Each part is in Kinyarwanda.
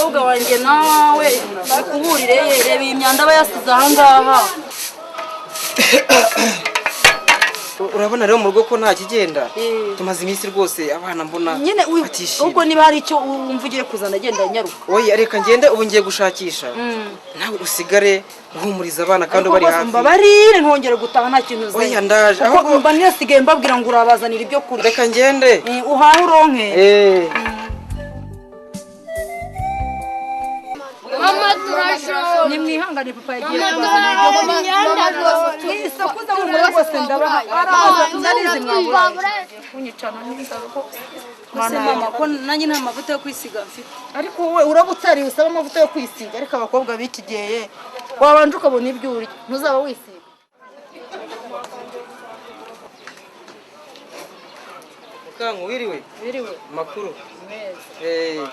Umukobwa wanjye nawe bikuburire ye, reba iyi myanda aba yasize aha ngaha. Urabona rero mu rugo ko nta kigenda, tumaze iminsi rwose abana mbona nyine ubwo niba hari icyo wumva ugiye kuzana agenda nyaruka. Oya reka ngende ubu ngiye gushakisha, nawe usigare uhumuriza abana kandi ubari hafi. Mbabarire ntongere gutaha nta kintu uzanye. Oya ndaje, ahubwo mba nasigaye mbabwira ngo urabazanira ibyo kurya. Reka ngende uhahe uronke. Mama turashobora. Nimwihangane papa yagiye kuzana ibyo kurya. Mwisakuza mu rugo rwose ndabaha. Arabaza mwabura. Kunyicana n'inzara rwose. Mama ko nanjye nta mavuta yo kwisiga mfite. Ariko wowe uraba utari usaba amavuta yo kwisiga, ariko abakobwa bikigeye wabanje ukabona ibyo urya ntuzaba wisiga. Mukangu wiriwe? Wiriwe. Makuru. Meza.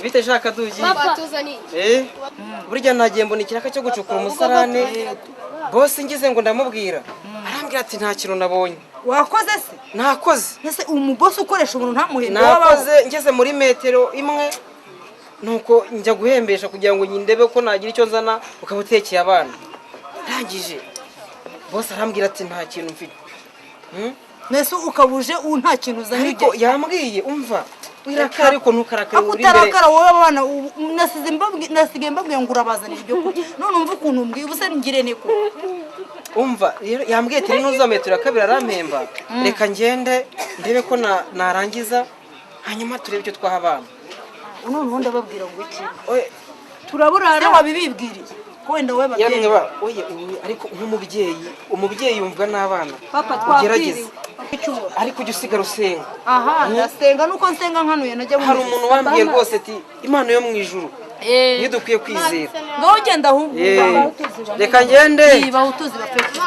Bite shaka dugi? Papa tuzani. Burya nagiye mbona ikiraka cyo gucukura umusarane. Boss ngize ngo ndamubwira. Arambwira ati nta kintu nabonye. Wakoze se? Nakoze. Ese umuboss ukoresha umuntu ntamuhembe? Nakoze ngeze muri metero imwe nuko njya guhembesha kugira ngo nyindebe ko nagira icyo nzana ukabutekeye abana. Ndangije. Boss arambwira ati nta kintu mfite. Nese ukabuje nta kintu uzanye. Ariko yambwiye umva wirakara ariko ntukarakare uri imbere. Akutarakara wowe abana nasize mbabwiye nasigaye mbabwiye ngo urabazanira ibyo kurya. None umva ukuntu mbwiye ubuse ngire niko. Umva rero yambwiye ati nuza metero ya kabiri arampemba. Reka ngende ndebe ko narangiza hanyuma turebe icyo twaha abana. None ubundi ababwira ngo iki? Turaburara wabibibwiriye. Wenda we babyeyi. Oye ariko nk'umubyeyi, umubyeyi yumvwa n'abana. Papa twabwiriwe. Ariko ujye usigara usenga. Aha ndasenga nuko nsenga nkanuye najya mu. Hari umuntu wambwiye rwose ati Imana yo mu ijuru niyo dukwiye kwizera. Ngaho genda ahubwo. Reka ngende. Niba utuzi bafete.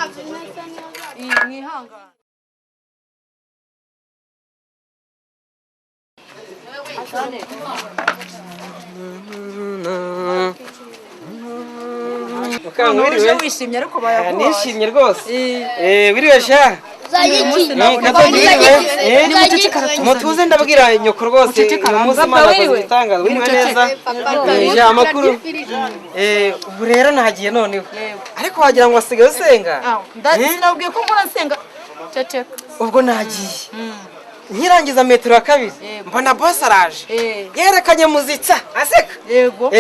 Mwihangane. Mukangu wiriwe? Wishimye ariko bayaguhaye. Nishimye rwose. Wiriwe sha? Mutuze ndabwira nyoko rwose uyu munsi Imana akoze ibitangaza. Wiriwe neza? Ja amakuru. Ubu rero nagiye noneho. Ariko wagira ngo wasigaye usenga? Sinabwiye ko nkora nsenga. Ceceka. Ubwo nagiye. Nkirangiza metero ya kabiri mbona boss araje. Yerekanye muzitsa aseka. Yego.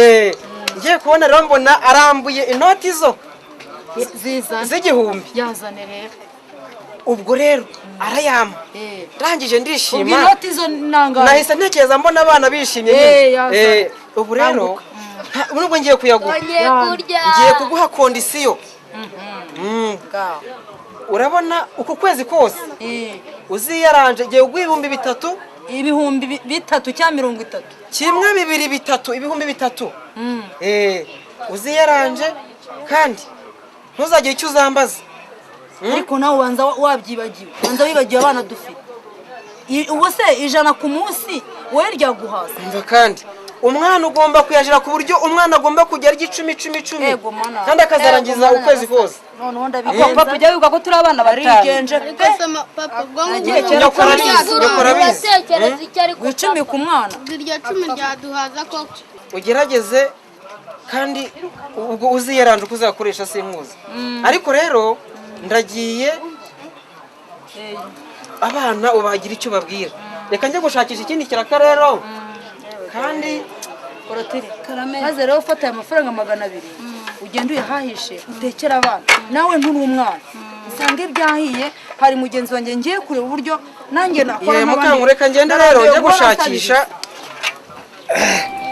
Ngiye kubona rero mbona arambuye inoti zo z'igihumbi. Yazane rero. Ubwo rero arayampa. Ndangije ndishima. Ubwo inoti zo nangana. Nahise ntekereza mbona abana bishimye nyine. Ubu rero nubwo ngiye kuyaguha. Ngiye kuguha kondisiyo. Urabona uku kwezi kose uziyaranje ngiye kuguha 3000. 3000 cyangwa 30. Kimwe bibiri bitatu 3000. Uziyaranje kandi ntuzagire icyo uzambaza. Ariko nawe ubanza wabyibagiwe, ubanza wibagiwe abana dufite. Ubu se 100 ku munsi wowe ryaguhaza? Umva kandi umwana ugomba kuyajira ku buryo umwana agomba kujya arya 10 10 10 kandi akazarangiza ukwezi kose. Noneho ndabigenza. Papa ujya wibuka ko turi abana batanu. Arigenje pe. Papa ubwo ngo 10 ku mwana. Iryo 10 ryaduhaza koko. Ugerageze kandi ubwo uziyaranje uko uzakoresha sinkuzi. Ariko rero ndagiye abana ubagira icyo babwira. Reka njye gushakisha ikindi kiraka rero. Kandi maze rero ufata aya mafaranga 200 ugende uyahahishe utekere abana. Nawe nturi umwana. Usange ibyahiye hari mugenzi wanjye ngiye kureba uburyo nanjye nakora n'abandi. Mukangu reka ngende rero njye gushakisha.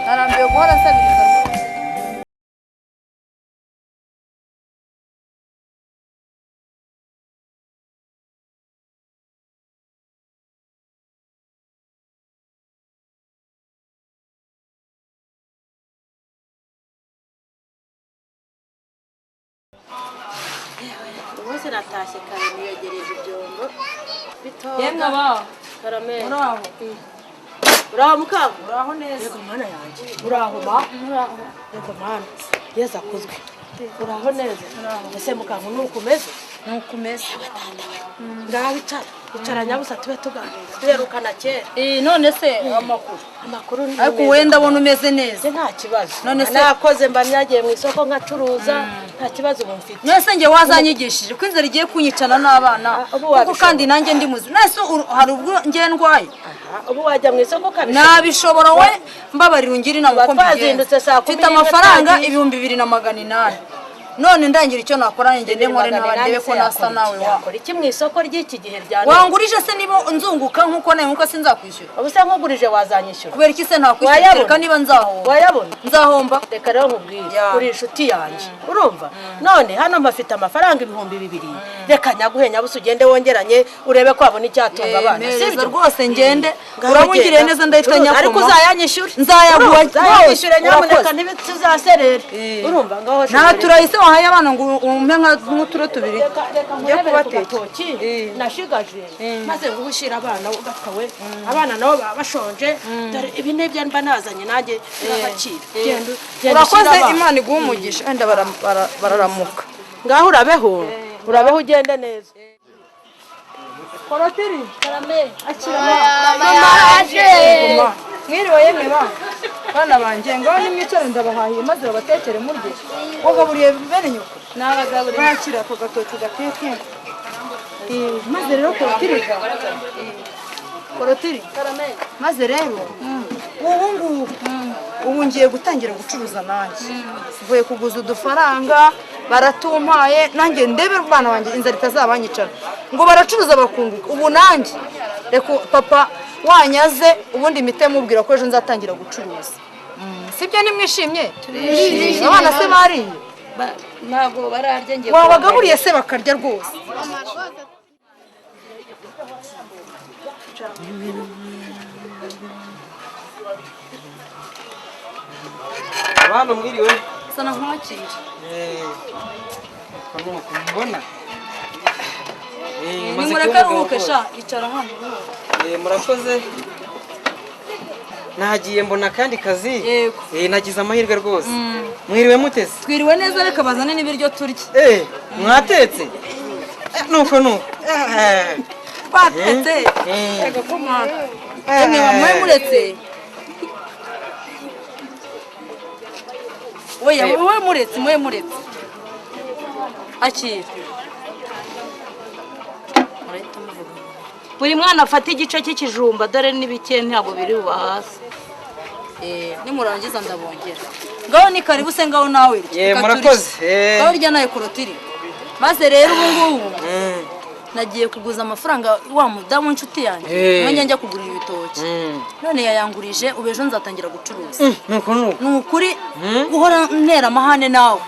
Narambiwe guhora nsabiriza. Umunsi natashye kare niyogereje ibyombo bitoga. Yemwe ba. Karame. Uraho. Uraho mukangu. Uraho neza. Yego mana yanjye. Uraho ma. Uraho. Yego mana. Yesu akuzwe. Uraho neza. Ese mukangu nuko umeze? Nuko umeze. Ngaho icara. Icara nyabusa tube tuganira. Duherukana kera. None se amakuru? Amakuru ni Ariko wowe ndabona umeze neza. Nta kibazo. None se nakoze mba nyagiye mu isoko nkacuruza, nta kibazo ubu mfite. None se nge wazanyigishije ko inzara igiye kunyicana n'abana, kuko kandi nanjye ndi muzima. None se hari ubwo nge ndwaye? Ubu wajya mu isoko ukabishobora. Nabishobora we, mbabarira ungire inama uko Twazindutse saa 10. Mfite amafaranga 2800. None ndangira icyo nakora ngende nkore n'abandebe ko nasa nawe wa. Yakora iki mu isoko ry'iki gihe rya none? Wangurije se niba nzunguka nkuko nawe nkuko sinzakwishyura. Ubu se nkugurije wazanyishyura? Kubera iki se ntakwishyura? Reka niba nzahomba. Wayabona? Nzahomba. Reka rero nkubwire, uri inshuti yanjye. Urumva? None hano mpafite amafaranga 2000. Reka nyaguhe nyabusa ugende wongeranye urebe ko wabona icyatunga abana. Sibyo rwose ngende. Urabungiriye neza ndahita nyakoma. Ariko uzayanyishyure. Nzayaguha. Uzayanyishyure nyamuneka ntibituzaserere. Urumva ngaho. Nta turahise wahaye abana ngo umpe nk'uturo tubiri. Njye kubateka nashigaje maze ngo ushyira abana ugakawe abana nabo baba bashonje. Dore ibi nibyo mba nazanye nanjye ngabakira. Genda urakoze, Imana iguhe umugisha. Wenda bararamuka. Ngaho urabeho, urabeho ugende neza. Korotiri akira mama aje. Mwiriwe yemwe bana banjye, ngaho nimwicare ndabahahiye maze babatekere murye. Wagaburiye bene nyoko? Nabagaburiye. Bakira ako gatoki gateke. Maze rero korotiri. Korotiri. Maze rero ubu ngubu ubu ngiye gutangira gucuruza nanjye. Mvuye kuguza udufaranga baratumpaye nanjye ndebe bana banjye inzara itazabanyicara. Ngo baracuruza bakunguka. Ubu nanjye reka papa wanyaze ubundi mite mubwira ko ejo nzatangira gucuruza. Sibyo nimwishimye? Turishimye. Abana se bariye? Ntabwo bararya ngiye. Wabagaburiye se bakarya rwose. Abana mwiriwe? Sana nkwakira. Mbona. Nimureke aruhuke sha, icara hano. Murakoze. Nagiye mbona kandi kazi. Yego. Nagize amahirwe rwose. Mwiriwe mutese? Twiriwe neza, reka bazane n'ibiryo turye. Mwatetse? Nuko nuko. Batetse. Ego kumana. Emwe mwe muretse. Oya mwe muretse, mwe muretse. Akira. Buri mwana afata igice cy'ikijumba dore n'ibike ntabwo biri hasi. Nimurangiza ndabongera. Ngaho ni karibu se ngaho nawe. Murakoze. Ngaho rya nawe korotiri. Maze rero ubu ngubu nagiye kuguza amafaranga wa mudamu inshuti yanjye. Mwanya njya kugura ibitoki. None yayangurije ubu ejo nzatangira gucuruza. Nuko nuko. Nukuri guhora ntera amahane nawe.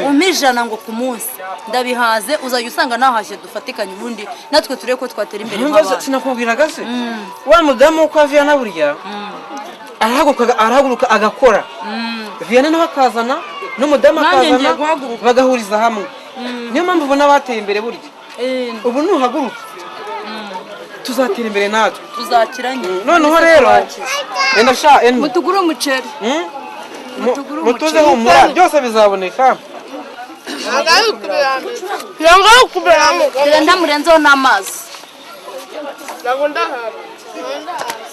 Umpa 100 ngo ku munsi. Ndabihaze uzajya usanga nahashye dufatikanye ubundi natwe turebe ko twatera imbere nk'abandi. Sinakubwiraga se? Wa mudamu uko Viana burya arahaguruka agakora. Viana nawe akazana n'umudamu akazana bagahuriza hamwe. Niyo mpamvu ubona bateye imbere burya. Ubu nuhaguruka tuzatera imbere natwe. Tuzakiranye. Noneho rero enda sha mutugure umuceri. Mutuze humura byose bizaboneka. Genda murenzeho n'amazi.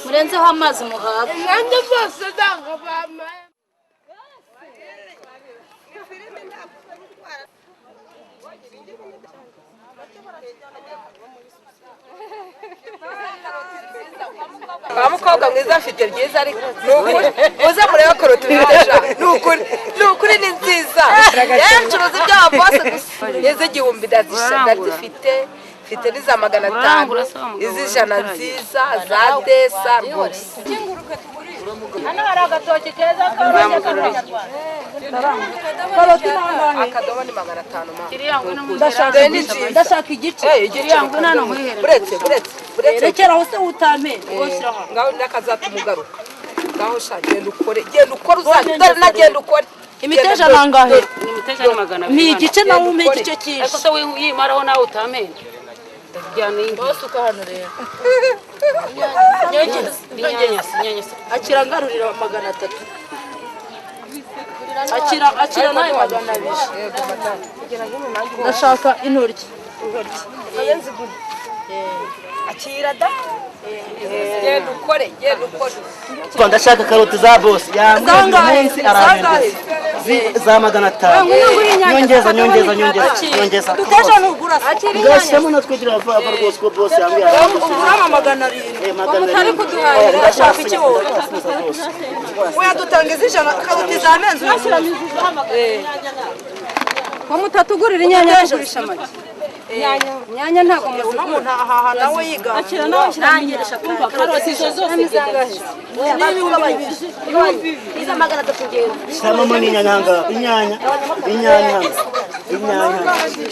Murenzeho amazi muhabwe. Nanjye bose ndanga bama. Wa mukobwa mwiza afite byiza ariko nukuri uze murebe koroti bidasha nukuri nukuri ni nziza. Ncuruza ibya bose gusa. Izi 1000 ndazifite, mfite n'iza 500, iz'ijana nziza za desa rwose. Hano hari agatoki keza koroshye k'akanyarwanda. Akadobo ni 500 ma. Ndashaka igice. Buretse buretse buretse. Rekera aho se utampera. Ngaho nakazatumugaruka. Ngaho sha genda ukore. Genda ukore uzajya nagenda ukore. Imiteja nangahe? Imiteja ni 200. Ni igice nawe umpe igice cyinshi. Ariko se wiyimaraho nawe utamena. Bose uko hano rero. Inyanya. Akira ngarurira 300. Akira akira nawe 200. Ndashaka intoryi. Intoryi kabe nzigure. Akira da. Genda ukore, genda ukore. Ndashaka karoti za boss yambwiye uyu munsi arahembye za 500. Nyongeza nyongeza nyongeza nyongeza. Duteje ntugura se. Ngashyiramo natwe tugira vuba rwose ko boss yambwiye arahembye. Ugurama 700. Mutari kuduhahira urashaka iki wowe? Oya dutanga iz'ijana karoti za menzi. Ko mutatugurira inyanya tugurisha make. Inyanya ntabwo muzigura. Umuntu ahaha nawe yiga. Akira nawe nshyiramo kumva karoti izo zose Iza 300 ngenda. Shyiramo n'inyanya ahangaha. Inyanya. Inyanya. Inyanya.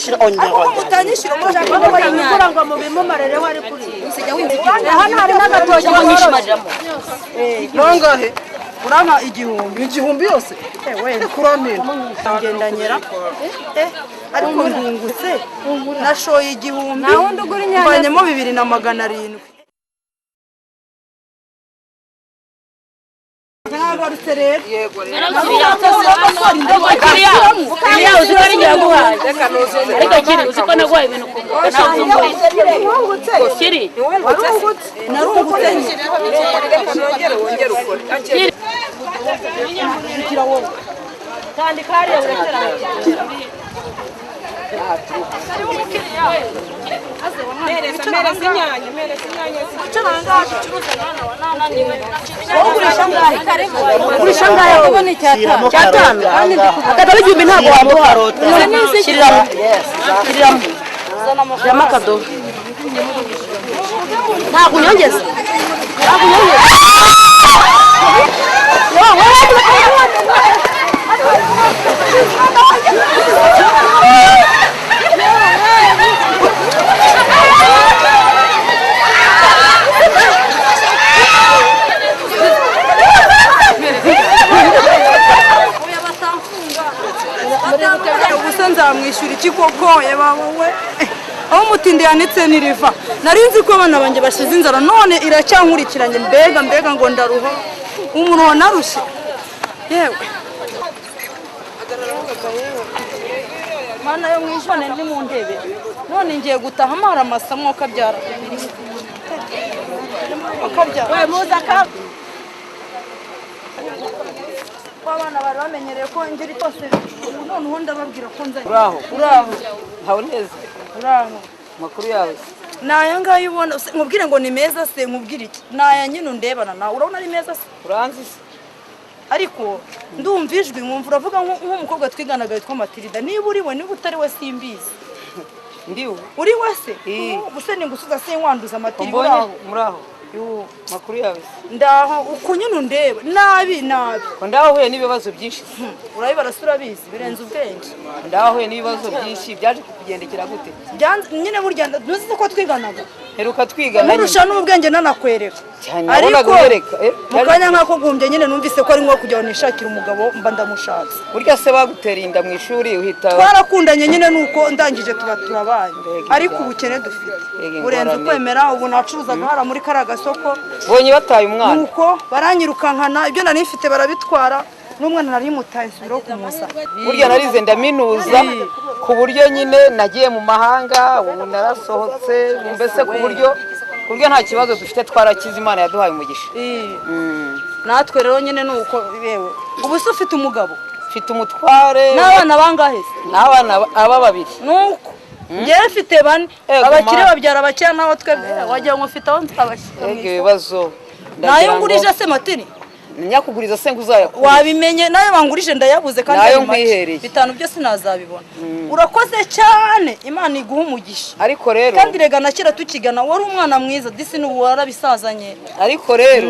Shyira ongera ongera. Utanyishyura Mugura ngo mubimumarereho ari kuri. Hano hari n'agatoki Nyishimariramo. Nangahe? Urampa 1000. 1000 yose? Kuramena. Ngendanyera. Ariko ndungutse. Nashoye 1000. Nta wundi ugura inyanya. Mvanyemo 2700. Nagarutse rero. Yego rero. Kiriya uzi ko ari njye waguhaye. Ariko kiri uzi ko naguhaye ibintu ku Narungutse. Kiri Narungutse. Reka nongere wongere ukore. Kiri. Tandika hariya urekera. Ugurisha angahe wowe? Shyiramo karoti ahangaha. Akadobo 1000 ntabwo Shyiramo wamuha. karoti. Shyiriramo. Yes. Shyiriramo. Shiramo akadobo. Ntabwo unyongeza. Ntabwo unyongeza. Gusa nzamwishyura iki koko yabawe aho umutindi yanitse niriva. Nari nzi ko abana banjye bashize inzara none iracyankurikiranye mbega mbega ngo ndaruha umuruho narushye. Yewe Mana yo mwijone ndi mu ntebe none ngiye gutaha amara amasamwo kabyara akabyara We muza ka ko abana bari bamenyereye ko ngeri kose noneho ndababwira ko nzanye. Uraho. Uraho. Ntawe neza. Uraho. Makuru yawe. Naya ngayo ubona nkubwire ngo ni meza se nkubwire iki? Naya nyine undebana nawe urabona ari meza se? Uranzi se? Ariko ndumva ijwi nkumva uravuga nk'umukobwa twiganaga witwa Matilda. Niba uri we niba utari we simbizi. Ndiwe. Uri we se? Ubuse ni ngusuza sinkwanduza Matilda uraho. Muraho. Yo, makuru yawe. Ndaho uko nyine undeba nabi nabi. Ndahuye n'ibibazo byinshi. Urabibara se urabizi birenze ubwenge. Ndahuye n'ibibazo byinshi byaje kukugendekera gute? Nyine burya ntuzi ko twiganaga. Heruka twigana. Nkurusha n'ubwenge nanakwereka. Ariko mu kanya nk'ako guhumbya nyine numvise ko ari nko kugira ngo nishakire umugabo mba ndamushatse. Burya se bagutera inda mu ishuri uhita. Twarakundanye nyine nuko ndangije tuba turabanye. Ariko ubukene dufite burenze ukwemera. Ubu nacuruzaga hara muri kariya gasoko. Bonye bataye umwana. Nuko baranyirukankana ibyo nari mfite barabitwara n'umwana nari mutaye nsubira kumusa. Burya narize ndaminuza ku buryo nyine nagiye mu mahanga ubu narasohotse mbese ku buryo nta kibazo dufite twarakize Imana yaduhaye umugisha. Natwe rero nyine nuko yewe ubu se ufite umugabo? Mfite umutware. N'abana bangahe se? N'abana aba babiri. Nuko njyewe mfite bane. Abakire babyara abakire naho twebwe wagira ngo mfite aho nzabashyira. Ego ibibazo. Nayo ngurije se Matini? Nyakuguriza se ngo uzayakure. Wabimenye nayo bangurije ndayabuze kandi nayo nkwihereye. 5 byose nazabibona. Urakoze cyane Imana iguha umugisha. Ariko rero kandi rega na kera tukigana wari umwana mwiza disi n'ubu warabisazanye. Ariko rero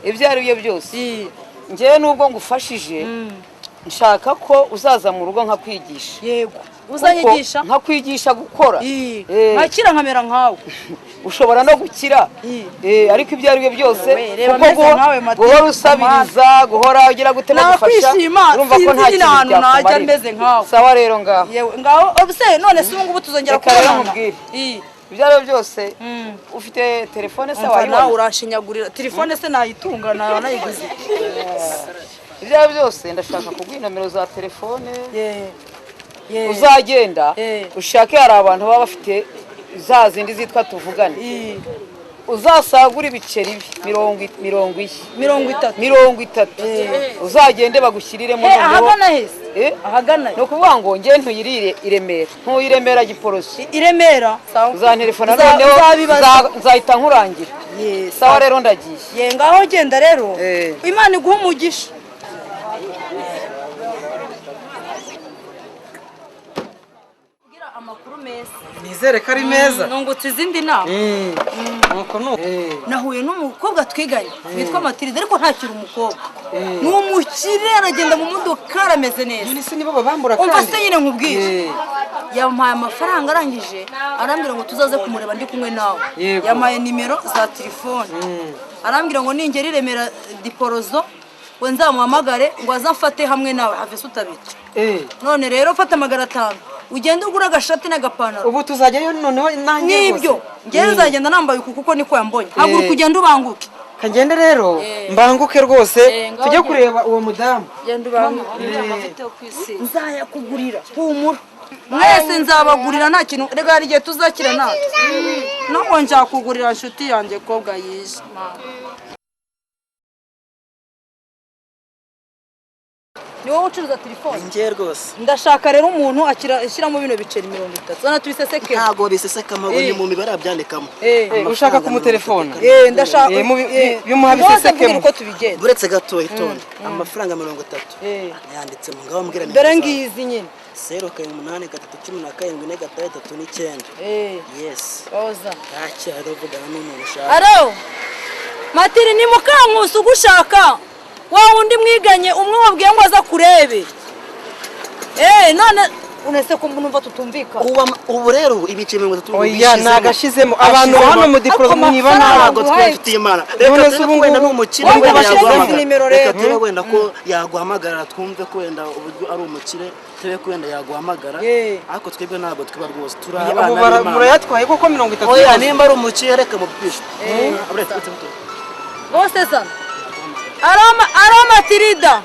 ibyo ari byo byose njyewe nubwo ngufashije nshaka ko uzaza mu rugo nkakwigisha. Yego. Uzanyigisha? Nkakwigisha gukora. Nkakira nkamera nkawe. Ushobora no gukira. Ariko ibyo ari byo byose kuko guhora usabiriza guhora ugira gute bagufasha urumva ko nta kintu byakumarira. Sawa rero ngaho. Yewe ngaho obse none se ubu ngubu tuzongera kubonana. Ibyo ari byo byose ufite telefone se wayibona? Uranshinyagurira telefone se nayitunga nayiguze. Ibyo ari byo byose ndashaka kuguha nomero za telefone. Uzagenda ushake, hari abantu baba bafite za zindi zitwa tuvugane. Uzasagura ibiceri 30, 30, uzagende bagushyiriremo. Ahagana hese? Ahagana ni ukuvuga ngo nge ntuyirire i Remera, ntuye i Remera Giporoso. I Remera. Uzantelefona noneho nzahita nkurangira. Sawa rero ndagiye. Ye, ngaho genda rero, Imana iguha umugisha. Amakuru meza. Nizere ko ari meza. Nungutse izindi nama. Nuko nuko nahuye n'umukobwa twiganye witwa Matilde, ariko ntakiri umukobwa, ni umukire, aragenda mu modoka, arameze neza. None se nibo babambura kandi? Umva se nyine nkubwire, yampaye amafaranga arangije arambwira ngo tuzaze kumureba ndi kumwe nawe. Yampaye nimero za telefone, arambwira ngo ningera i Remera Diporozo we nzamuhamagare ngo azamfate hamwe nawe have se utabica. None rero fata 500 ugende ugura agashati n'agapantaro. Ubu tuzajyayo noneho nanjye rwose. Nibyo, njyewe nzagenda nambaye uku kuko niko yambonye. Haguruka ugende ubanguke. Kagende rero mbanguke rwose, tujye kureba uwo mudamu. Genda ubanguke. Nzayakugurira, humura. Mwese nzabagurira nta kintu, rega hari igihe tuzakira natwe. Ntabwo nzakugurira nshuti yanjye kobwa yije. Ni wowe ucuruza telefone? Njye rwose. Ndashaka rero umuntu ashyiramo bino biceri 30. Zana tubisesekemo. Ntabwo bisesekamo, ni mu mibare yabyandikamo. Ushaka kumutelefona? Ndashaka. Bimuha bisesekemo. Uko tubigenza. Uretse gato itonde. Amafaranga 30 yanditse mu ngaho mbwira. Dore ngizi nyine. 0 7 8 3 17 4 6 9. Yes. Oza. Ntacyo aravugana n'umuntu ushaka. Aro. Matiri ni Mukankusi ugushaka. Wa wundi mwiganye umwe wabwiye ngo aza kurebe. None unese ko numva tutumvikana. Ubu rero ibice 30. Oya nagashizemo abantu hano mu Diporozo mwiba ntabwo twafitiye Imana. Reka turebe wenda n'umukire wenda yaguhamagara. Reka turebe wenda ko yaguhamagara twumve ko wenda uburyo ari umukire, turebe ko wenda yaguhamagara. Ariko twebwe ntabwo twiba rwose, turi abana b'Imana. Murayatwaye koko 30. Oya nimba ari umukire reka mubipishe. Bose sana. Aro Matilda.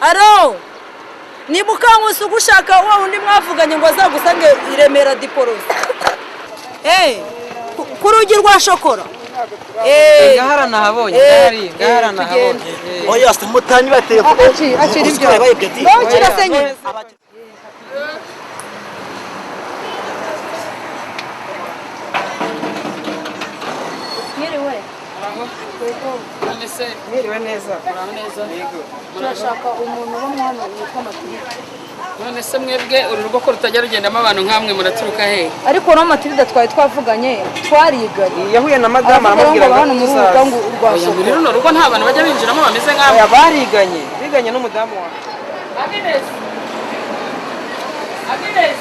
Aro. Ni Mukankusi ugushaka wa wundi mwavuganye ngo azagusange i Remera Diporoso. Ku rugi rwa shokora. Ngahara nahabonye, ngahara nahabonye. Oya se mutanyi bateye ko. Akiri ibyo. Akira se nyine. Mwiriwe. Mwiriwe neza. Turashaka umuntu wo mwana witwa Matilda. None se mwebwe uru rugo ko rutajya rugendamo abantu nkamwe muraturuka he? Ariko no Matilda twari twavuganye, twariganye. Yahuye na madamu aramubwira ngo hano muri uru rupangu rwa Shokora. Muri runo rugo nta bantu bajya binjiramo bameze nkamwe. Oya bariganye, biganye n'umudamu wawe. Agnes. Agnes.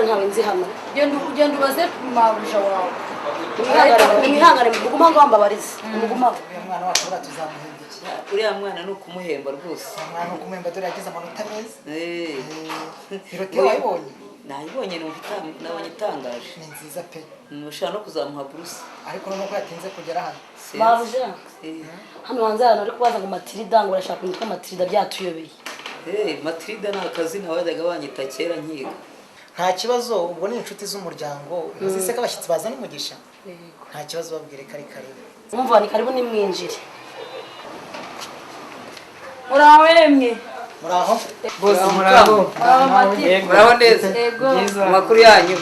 Ntawe nzi hano. Genda ubaze mabuja wawe. Mwihangane muguma ngo wambabarize. Muguma. Uriya mwana wacu buriya tuzamuhindukira. Uriya mwana ni ukumuhemba rwose. Umwana ni ukumuhemba dore yagize amanota meza. Biroti wayibonye? Nayibonye nabonye itangaje. Ni nziza pe. Ushobora no kuzamuha buruse. Ariko noneho ko yatinze kugera hano. Mabuja. Hano hanze hano ari kubaza ngo Matilda ngo urashaka umuntu witwa Matilda byatuyobeye. Matilda ni akazina bajyaga banyita kera nkiga. Nta kibazo, ubwo ni inshuti z'umuryango, ntuzise ko abashyitsi bazana umugisha. Nta kibazo babwire kari karibu. Mwumva ni karibu nimwinjire. Muraho yemwe. Muraho. Bose muraho. Muraho neza. Amakuru yanyu.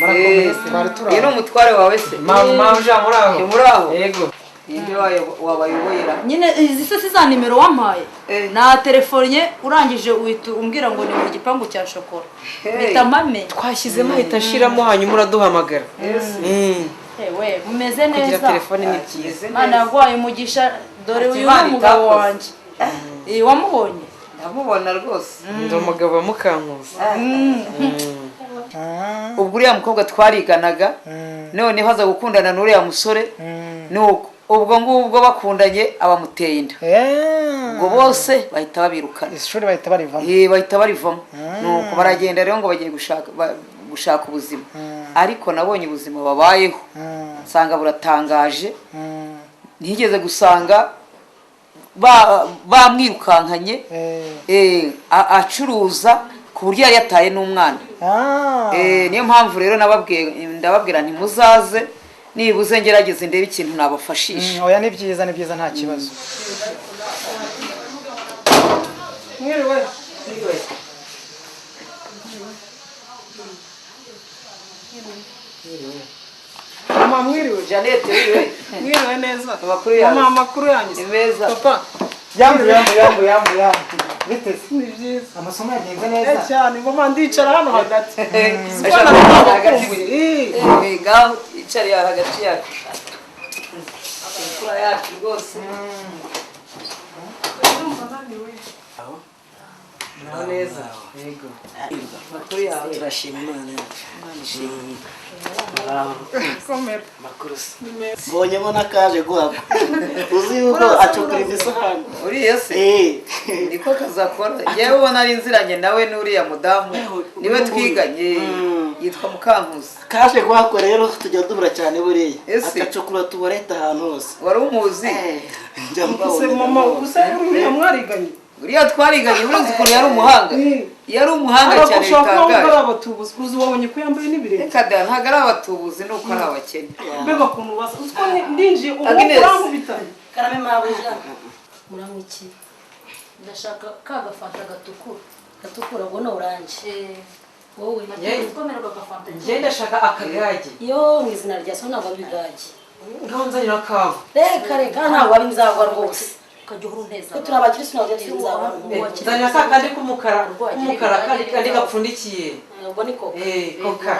Murakomeye. Ni umutware wawe se? Mabuja muraho. Muraho. Yego. Ninde wabayoboyera? Nyine izi se za nimero wampaye. Na telefonye urangije uhita umbwira ngo ni mu gipangu cya shokora. Mpita mame. Twashyizemo ahita ashiramo hanyuma uraduhamagara. Ewe mumeze neza. Kugira telefone ni byiza. Mana yaguhaye umugisha, dore uyu ni umugabo wanjye. Wamubonye? Ndamubona rwose. Ndi umugabo wa Mukankusi. Ubwo uriya mukobwa twariganaga, noneho aza gukundana n'uriya musore, nuko ubwo ngubwo bakundanye abamuteye inda. Ubwo bose bahita babirukana. Ishuri bahita barivamo. Bahita barivamo. Nuko baragenda rero ngo bagiye gushaka ubuzima. Ariko nabonye ubuzima babayeho, nsanga buratangaje. Ntigeze gusanga bamwirukankanye acuruza ku buryo yari yataye n'umwana. Niyo mpamvu rero ndababwira nti muzaze nibuze ngerageze ndebe ikintu nabafashisha. Oya, ni byiza, ni byiza, nta kibazo. Mwiriwe. Mama mwiriwe. Jeannette wiriwe. Mwiriwe neza. Amakuru yawe? Mama, amakuru yanyu ni meza. Papa. Yambu yambu yambu yambu yambu. Biteze. Ni byiza. Amasomo yagenze neza. Cyane mama, ndicara hano hagati. Ngaho icariye hagati yacu. Imfura yacu rwose. Muraho neza. Yego. Amakuru yawe? Turashima Imana yacu. Imana ishimwe. Komera. Makuru se. Mbonyemo n'akaje guhabwa. Uzi yuko acukura imisahani. Uriya se? Niko kazakora. Yewe ubona ari inziranye nawe n'uriya mudamu niwe twiganye, yitwa Mukankusi. Kaje guhakwa rero tujya dubura cyane buriya. Agacukura tubareta ahantu hose. Wari umuzi? Njya mbabona. Mama, usa uriya mwariganye? Uriya twariganye, uruzi ukuntu yari umuhanga. Yari umuhanga cyane bitangaje. Ari abatubuzi, uzi wabonye ko yambaye n'ibirenge. Reka da, ntabwo ari abatubuzi, nuko ari abakene. Mbega ukuntu basa, uzi ko ndinjiye ubu urankubita. Karame mabuja. Muranywa iki? Ndashaka ka gafanta gatukura. Gatukura ubwo ni oranje. Wowe ukomererwa gafanta. Njye ndashaka akagage. Yo mu izina rya so ntabwo ari ibigage. Ngaho nzanira akabo. Reka reka ntabwo ari inzagwa rwose. Turi abakirisitu ntabwo turi inzagwa. Nzanira ka kandi k'umukara, k'umukara kandi gapfundikiye. Ubwo ni koka. Koka.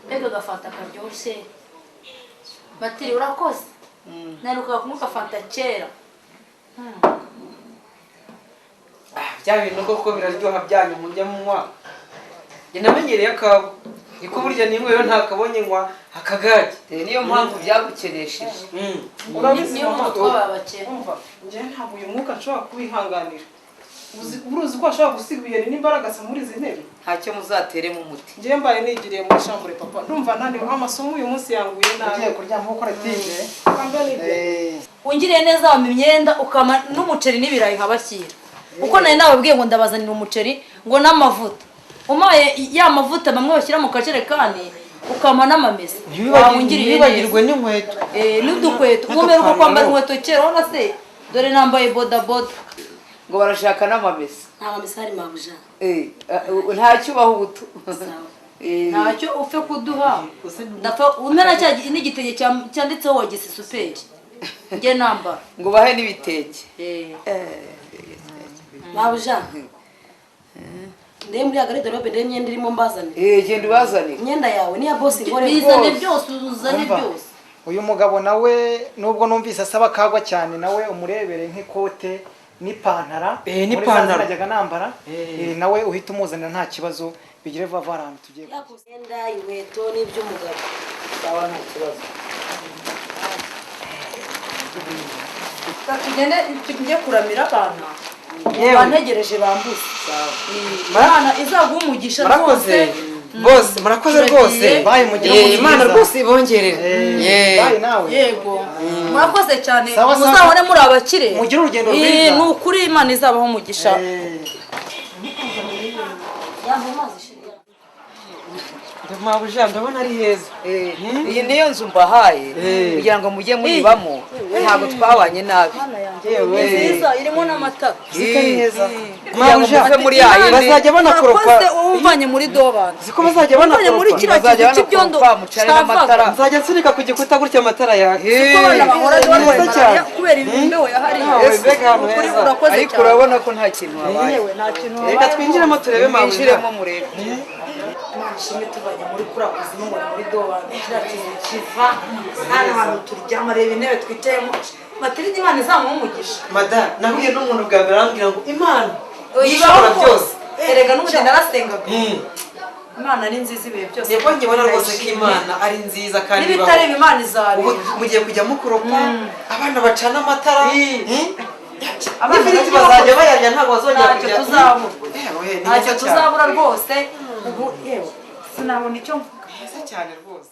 Mbega gafanta karyoshye. Matiri urakoze. Naruka kunywa gafanta kera. Bya bintu koko biraryoha byanyu mujya munywa. Njye namenyereye akabo. Niko burya nimwe yo ntakabonye nywa akagage. Niyo mpamvu byagukenesheje. Urabizi mama, umva njye ntabwo uyu mwuka nshobora kuwihanganira. Uruzi ko ashobora gusiga ibiheri n'imbaraga muri izi ntebe. Ntacyo muzateremo umuti. Njye mbaye nigiriye muri shambure papa, ndumva naniwe, amasomo uyu munsi yanguye nabi. Ugiye kuryama ukora tije. Ungiriye neza wampa imyenda ukama n'umuceri n'ibirayi nkabashyira. Uko nari nababwiye ngo ndabazanira umuceri ngo n'amavuta. Umaye ya mavuta bamwe bashyira mu kajerekani ukampa n'amamesa. Ntibibagirwe n'inkweto. N'udukweto. Umeruka kwambara inkweto kera ubona se dore nambaye bodaboda. Ngo barashaka n'amamesa. Nta mamesa hari mabuja. Ntacyo ubaho ubuto. Ntacyo upfe kuduha. Ndapfa umena cya n'igitenge cyanditseho wagisi superi. Nge nambara. Ngo bahe n'ibitenge. Mabuja. Ndeye muri agariderobe ndeye imyenda irimo mbazanire. Genda ubazanire. Imyenda yawe niya boss ngore. Bizane byose uzane byose. Uyu mugabo nawe nubwo numvise asaba kagwa cyane nawe umurebere nk'ikote n'ipantara. N'ipantara najyaga nambara. Nawe uhita umuzanira nta kibazo, bigire vuba vuba ahantu tugiye. Imyenda, inkweto n'iby'umugabo. Sawa nta kibazo. Tugende tujye kuramira abana. Bantegereje bambuze. Imana izaguha umugisha rwose. Bose murakoze rwose. Imana rwose ibongerere. Bayi nawe. Yego. Murakoze cyane. Muzahore muri abakire. Mugire urugendo rwiza. Ni ukuri Imana izabaho umugisha. Mabuja ndabona ari heza. Iyi niyo nzu mbahaye kugira ngo mujye muyibamo, ntabwo twabanye nabi. Ni nziza irimo n'amatara. Mabuja muri yayo bazajya banakoropa. Urakoze umvanye muri dobana. Ziko bazajya banakoropa. Muri kiriya kizu cy'ibyondo n'amatara. Nzajya nsunika ku gikuta gutya amatara yaka. Siko abana bahora barwaye malariya kubera imbeho yahariye. Ariko urabona ko nta kintu habaye. Reka twinjiremo turebe mabuja. Mwinjiremo murebe. Imana ishimwe tuvanye muri kura kuzimu ngo muri dobana kiriya kizu kiva hano hantu turyama, reba intebe twicayemo. Matilde Imana izamuha umugisha. Madame, nahuye n'umuntu bwa mbere arambwira ngo Imana ishobora byose. Erega n'ubundi narasengaga. Imana ni nziza ibihe byose. Nibwo nkibona rwose ko Imana ari nziza kandi ibaho. N'ibitareba Imana izabireba. Mugiye kujya mukoropa, abana bacana amatara. N'ifiriti bazajya bayarya, ntabwo bazongera Ntacyo kujya. tuzabura. Yewe, ni Ntacyo heza cyane. tuzabura rwose. Ubu yewe sinabona icyo mvuga. Heza cyane rwose.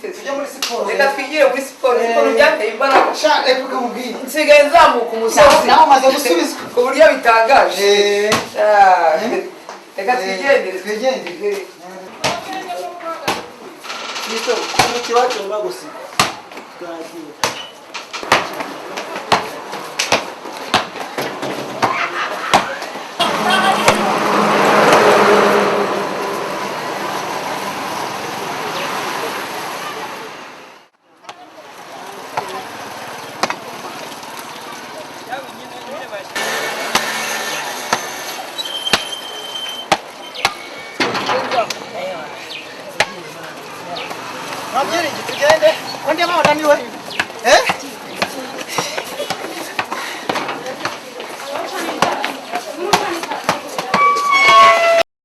Tujya muri siporo. Reka twigire muri siporo. Siporo byateye imbaraga. Reka ukamubwira. Nsigaye nzamuka umusozi. Nawe umaze gusubizwa. Ku buryo bitangaje. Reka twigendere. Twigendere. Ikibazo bagusiga twagiye. Mabyiringi tugende ko ndeba wananiwe. Eh?